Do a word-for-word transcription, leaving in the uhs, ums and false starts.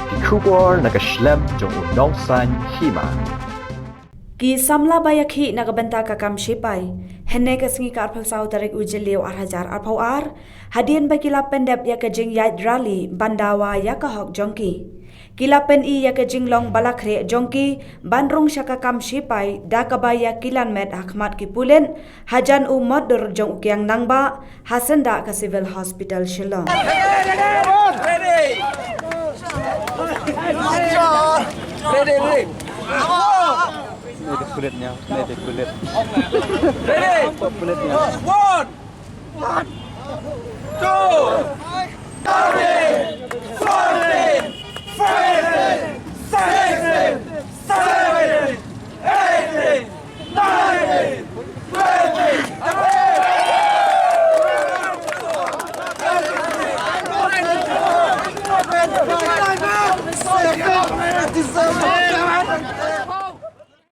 Ki khubor na ka shlem jong u nongsan hima. Ki samla ba ïakhih na ka bynta ka kam shipai. Hynne ka sngi ka arphew saw tarik u Jylliew ar hajar arphew ar, hadien ba ki la pyndep ïa ka jingïaid rally ban dawa ïa ka hok jong ki, ki la pyni ïa ka jinglong ba la khreh jong ki ban rung sha ka kam shipai da kaba ïa kilan met ha khmat ki pulit hajan u mot dur jong u Kiang Nangbah ha syndah ka Civil Hospital Shillong. Ready, ready. Ready, pulit nia, ready, pulit. Ready. Pulit nia. One. One. Two. Three.